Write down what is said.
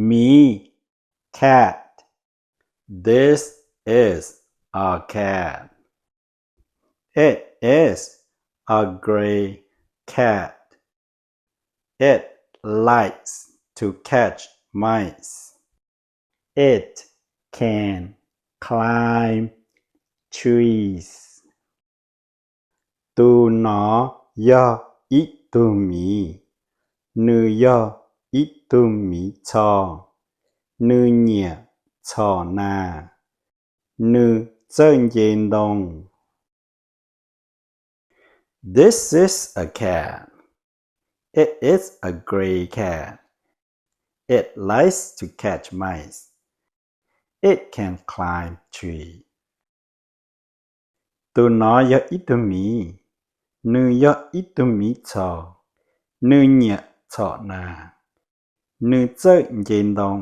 Me, cat. This is a cat. It is a gray cat. It likes to catch mice. It can climb trees. Tus no yog ib tug miv. Nws yog ib tug miv txhos. Nws nyiam txhom nas. Nws txawj nce ntoo. This is a cat. It is a gray cat. It likes to catch mice. It can climb trees. Tus no yog ib tug miv. Nws yog ib tug miv txhos. Nws nyiam txhom nas. Nws txawj nce ntoo.